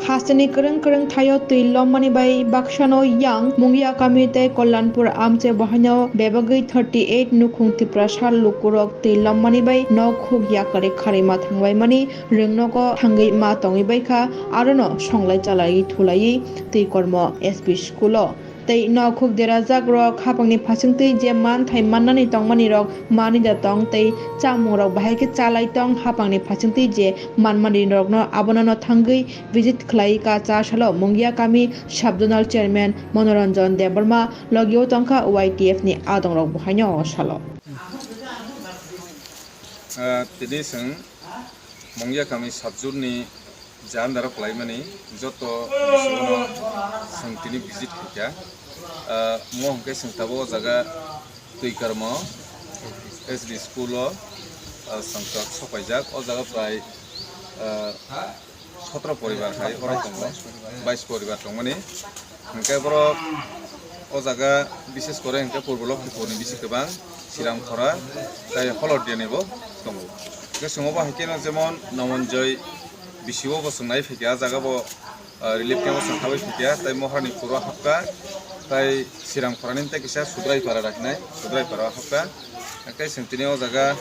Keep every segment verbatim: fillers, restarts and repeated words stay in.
Hasteni kwrwng kwrwng thaio twi lommani bai baksano yang Mungia kami tei Kollanpur amche bahaino bebagwi thirty eight nukhung Tiprasa lukurok twi lommani bai nok huk yakarwi kharwi ma thangbaimani rwngnogo thangwi ma tongwi baikha, arono songlai chalaiwi thulaiwi twi kormo S P school-o. Tei nokhuk derajak rok hapangni phasingtwi je manthai mannani tongmani rok manwi da tong tei chamung rok bahai khe chalai tong, hapangni phasingtwi je manmani rokno abono no thangwi visit khlai ka cha salo Mungia kami sub zonal chairman Monoranjan Debbarma, logio tongkha Y T F ni adong rok buhaino o salo. Ah, tini chwng Mungia kami subject ni je andaro kwlaimani joto bisingo no chwng tini visit khaikha. Ah, mo hwnkhe chwng tabuk o jaga Twikarmo S D school o, ah, chwng tok sopaijak. O jaga prai, ah, sotro poribar hai oro tongo, bais poribar tongmani. Hwnkhe borok o jaga bishes kore hwnkhe purbo Lokhipukurni bisi kwbang, Siramkhora tei Holodiani bo tongo. Hwnkhe chwng obo hai kheno jemon Nomonjoi bisi o bo chwng nai phaikha, ah jaga bo, ah, relief camp o chwng habwi phaikha, tei Moharani Puro hapkha, tei Siramkhorani tei kisa Sudraipara hinai, Sudraipara o hapkha. Hwnkhe chwng tini o jaga,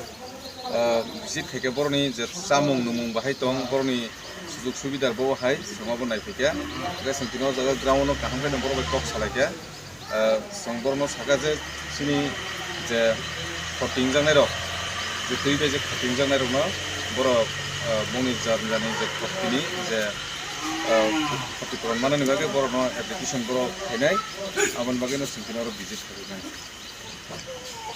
ah, visit khaikhe borokni je chamung nwngmung bahai tong, borokni sujug subidar bo hai chwng obo nai phaikha. Hwnkhe chwng tini o jaga ground o kaham khe borok bai kok salaikha. Ah, chwng borokno sakha je chini je khoti wngjaknai rok, je twi bai je khoti wngjaknai rokno borok, ah, bongni jat jani je khotini je, ah, khoti puron manani bagwi borokno application borok khainai, aboni bagwino chwng tini oro visit khainai.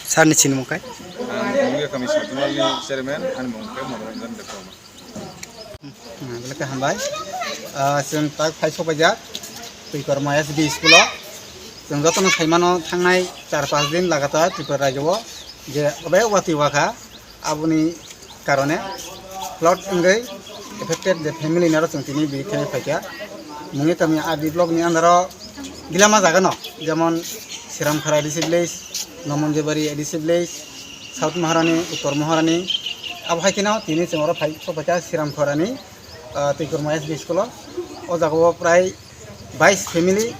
Sir ni sinimung kai? Ang Mungia kami Satunal ni chairman, ani mung khe Monoranjan Debbarma. Hmm, belai khe hambai. Ah, chwng tak phai sopaijak Twikorma S D school o. Chwng jotono saimano thangnai char panch din lagatar Tripura rajyo o je obe watwi wakha, aboni karone flood wngwi affected je family naro chwng tini biri thani phaikha. Mungia kami R D block ni under o gilama jaga no, jemon Siramkhora A D C village, Nomonjoibari A D C village, South Maharani, Uttor Maharani, abo hai kheno tini chwng oro phai sokphaikha Siramkhorani, ah, Twikorma S D school o. O jaga o prai bais family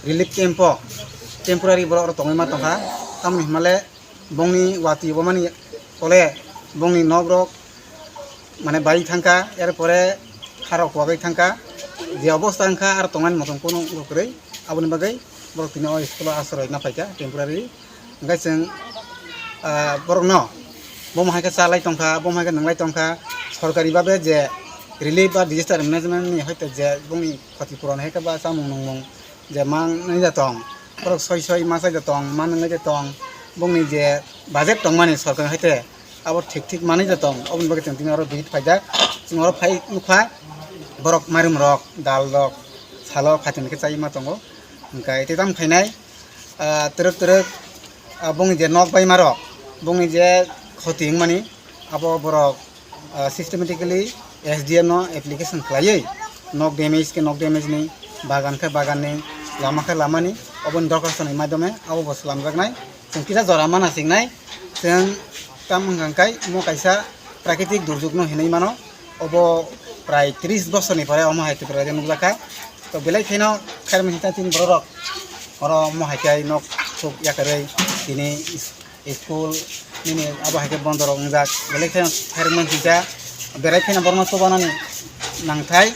relief camp o temporary borok oro tongwi ma tongkha. Tamoni hinmale bongni watwi bo mani tole bongni nok rok mane bai thangkha, er pore harok wagwi thangkha, je obosta wngkha aro tongmani motom kunu kwrwi, aboni bagwi borok tini o school o asroi na phaikha temporary. Hwnkhe chwng, ah, borokno bomo hai khe chalai tongkha, bomo hai khe nwnglai tongkha, sorkari babe je relief ba disaster management ni hoite je bongni khoti puron hai khe ba chamung nungmung je manwi da tong, borok soi soi ma chai da tong, ma nwnglai da tong, bongni je budget tongmani sorkar hai te abo thik thik manwi da tong, oboni bagwi chwng tini oro visit phaijak. Chwng oro phai nukha borok mairum rok, dal rok salo phaitoni khe chai ma tongo, hwnkhe tei tamo khainai, ah, twrwk twrwk, ah, bongni je nok baima rok, bongni je khoti wngmani, abo borok, ah, systematically S D M no application khlaiwi nok damage khe nok damage ni, bagan khe bagan ni, lama khe lama ni, oboni dorkhasto ni madhyome abo bo swlamjaknai. Chwng kisa jora mana singnai, chwng tam wngkha khe mo kaisa prakritik durjog no hinwi mano, obo prai tris bosor ni pore omo hai Tripura rajyo nukjakha. To belai kheno khairokma hinsa chini borok rok oro omo hai khe nok thuk yakarwi tini school nini abo hai khe bondo rok wngjak, belai kheno khairokma hinsa berai kheno borokno chubanani nangthai.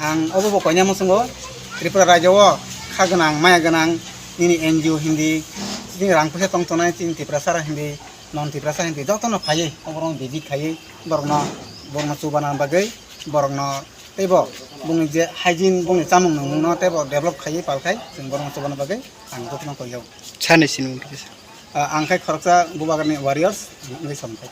Ang obo bo koina muchungo Tripura rajyo o kha gwnang maya gwnang nini N G O hindi, chini rang puisa tong tongnai chini Tiprasa rok hindi, non Tiprasa hindi jotono phaiwi oborok visit khaiwi borokno borokno chubana bagwi borokno teibo bongni je hygiene bongni chamung nungmungno teibo develop khaiwi palkhai chwng borokno chubana bagwi ang jotono koijago. Sani sinimung kisa. Ah, ang khai khoroksa Bubagrani warriors wngwi somkha.